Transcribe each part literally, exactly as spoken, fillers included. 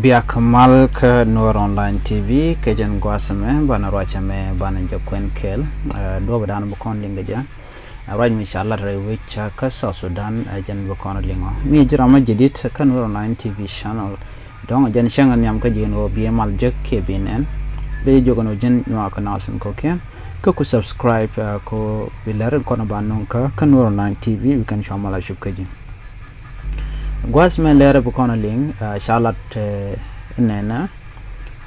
Biak mal kä Nuer Online T V kɛ jɛn gua̱a̱th ɛmɛ banɛ ruac ɛmɛ banɛ jɛ kuɛn kɛɛl. Ɛ, duɔ̱ɔ̱p dan bi kɔn liŋ kɛ jɛ. Ɛ, ruac mi ca lat rɛy wec kä South Sudan, ɛ, jɛn bi kɔn liŋ ɔ. Mi ji̱ ram mi jadid kä Nuer Online T V channel. Dɔ̱ŋ jɛn cäŋ ɛ nhiam kä ji̱ ɛn ɣöö biɛ mal jek kiɛ bi nɛn. Dee jiök ɛn ɣöö ji̱n nyuak kɛ nath in kɔ̱kiɛn. Kä ku subscribe, ɛ, ku bi lɛr in kɔn ɛ ba nuŋ kä kä Nuer Online T V, bi kɛn cua mal a cup kä ji̱. Gua̱a̱th mɛ lɛr bi kɔn a liŋ, ɛ, ca lat, ɛ, inɛnɛ,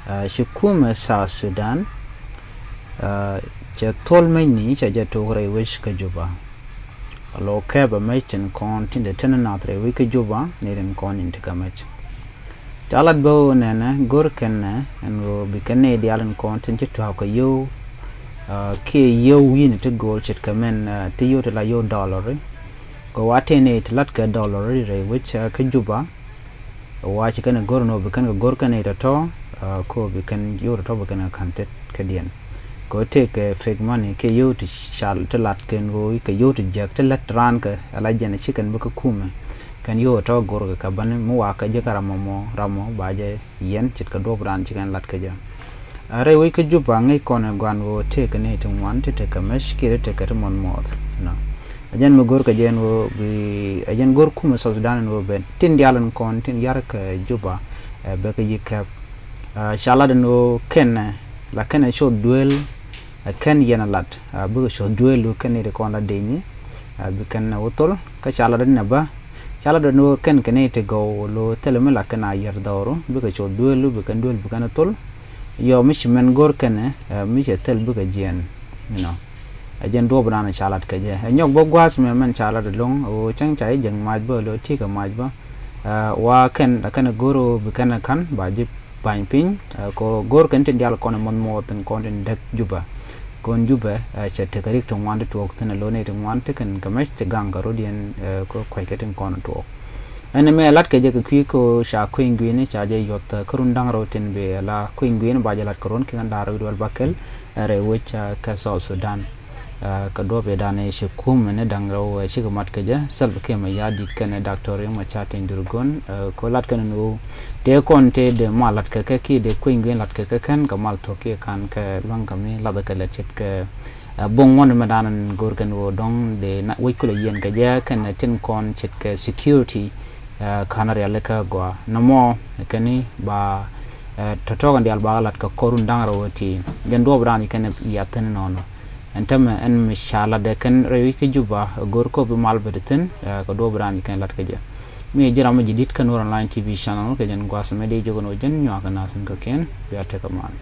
ɛ, ci kumɛ South Sudan, ɛ, cɛ thol mecni cɛ jɛ tok rɛy wec kä Juba. Lo kɛpɛ mec tin kɔn tin te tin nath rɛy wec kä Juba ni rin kɔn in ti kɛ mec. Ca lat bä ɣöö nɛnɛ go̱r kɛn nɛ ɛn ɣöö bi kɛn nɛy diaal in kɔn tin ci tua̱a̱k kɛ yio̱w, ɛ, kiɛ yio̱w wi̱i̱ni ti go̱o̱l ce̱tkɛ mɛn, ɛ, ti yio̱w ti la yio̱w dɔlari. Kɛ wa tëë nɛy ti la̱t kɛ dɔlari rɛy wec, ɛ, kä Juba. Wa ci kɛn ɛ go̱r ɛn ɣöö bi kɛn kɛ go̱r kɛn nɛy tɔ̱tɔ̱, ɛ, kɛ ɣöö bi kɛn yio̱w tɔ̱tɔ̱ bi kɛn kɛ ka̱n tet kädiɛn. Kɛ ɣöö tëëkɛ fake money kiɛ yio̱w ti cal ti lat kɛn ɣöö kɛ yio̱w ti jiäk ti lät raan kɛ ala jɛn ci kɛn bä kä kumɛ. Kɛn yio̱w tɔ̱ go̱r kɛ kɛ bäni mi wa kɛ ji̱ kä ram mɔ mɔ ram mɔ ba jɛ yɛn ce̱tkɛ duɔ̱ɔ̱p raan ci kɛn lat kɛ jɛ. Ɛ, rɛy wec kä Juba ŋäc kɔn ɛ gua̱n ɣöö tëëkɛ nɛy ti ŋuan ti tekɛ mec kiɛ ti tekɛ ti muɔth muɔth. Nɔ. Ɛ jɛn mi go̱r kɛ jɛ ɛn ɣöö bi, ɛ jɛn go̱r kumɛ South Sudan ɛn ɣöö ben tin diaal in kɔn tin yar kɛ Juba, ɛ, bɛ kɛ yi̱ kɛp. Ɛ, ca lat ɛn ɣöö kɛn ɛ la kɛn ɛ coth duel, ɛ, kɛn yɛn ɛ lat, ɛ, bikɛ coth duel ɣöö kɛn nɛy ti kɔn la dec ni, ɛ, bi kɛn ɛ wä thol. Kä ca lat ɛn ɛ bä, ca lat ɛn ɣöö kɛn kɛ nɛy ti gɔw lo thilɛ mi la kɛn a yɛr dhɔru bikɛ coth duel ɣöö bi kɛn duel bi kɛn ɛ thol. Yɔ mi ci mɛn go̱r kɛn ɛ, ɛ, mi cɛ thil bikɛ jiɛn, you know. Ɛ jɛn duɔ̱ɔ̱p dan ca lat kɛ jɛ. Ɛ nyɔk bä gua̱a̱th mɛ mɛn ca lat ɛlɔ̱ŋ ɣöö cäŋ ca ji̱ jek mac bä lo ti̱i̱ kɛ mac bä. Ɛ, wa kɛn la kɛn ɛ go̱r ɣöö bi kɛn ɛ ka̱n ba ji̱ ba̱ny piny, ɛ, kɛ ɣöö go̱r kɛn tin diaal kɔn ɛ muɔth muɔth tin kɔn tin däk Juba. Kɔn Juba, ɛ, cɛ tekɛ rik ti ŋuan ti tuɔɔk thi̱n ɛ lo nɛy ti ŋuan ti kɛn kɛ mec ti gaŋ kɛ rɔ̱diɛn, ɛ, kɛ kua̱ckɛ tin kɔn ɛ tuɔɔk. Ɛn ɛmɛ lat kɛ jɛ kɛ kui̱ kɛ ɣöö ca kui̱ny gui̱ni ca jɛ yuɔth, ɛ, kä run da̱ŋ rɛw tin bëë ala kui̱ny gui̱ni ba jɛ lat kɛ ruɔ̱n ki̱n da̱ŋ rɛw wi̱cdɛ wäl bäkɛl, ɛ, rɛy wec, ɛ, kɛ South Sudan. Ɛ, kɛ duɔ̱ɔ̱p ëëdan ëë ci kumɛ ni da̱ŋ rɛw, ɛ, cikɛ mat kɛ jɛ Salva Kiir Mayardit kɛnɛ Doctor Riek Machar Teny Dhurgon, ɛ, kɛ lat kɛn ni ɣöö tëë kɔn tëë dee mal lat kɛ kɛ kiɛ dee kui̱ny gui̱n lat kɛ kɛ kɛn kɛ mal thuɔ̱k kiɛ ka̱n kɛ lua̱ŋ kɛ mi lathɛ kɛ lät ce̱tkɛ, ɛ, buɔ̱ŋ ŋuɔ̱n mi da̱a̱n go̱r kɛn ɣöö dɔ̱ŋ dee na wec kulɛ yiɛn kɛ jɛ kɛn tin kɔn ce̱tkɛ security, ɛ, ka̱n rialikä gɔaa. Nɔmɔ kɛn ni ba, ɛ, tɔ̱tɔ̱ kɛn diaal ba lat kɛ kɔr run da̱ŋ rɛw ti. Jɛn duɔ̱ɔ̱p da̱a̱n kɛn yath thi̱n nɔnɔ. Ɛn tämɛ ɛn mi ca latdɛ kɛn rɛy wec kä Juba, ɛ, go̱r kop bi mal bɛ ti thi̱n, ɛ, kɛ duɔ̱ɔ̱p da̱a̱n kɛn lat kɛ jɛ. Mi ɛ ji̱ ram mi ji̱ di̱t kä Nuer Online T V channel kɛ jɛn gua̱a̱th mɛ dee jiök ɛn ɣöö jɛn nyuak kɛ nath in kɔ̱kiɛn bia tekɛ man.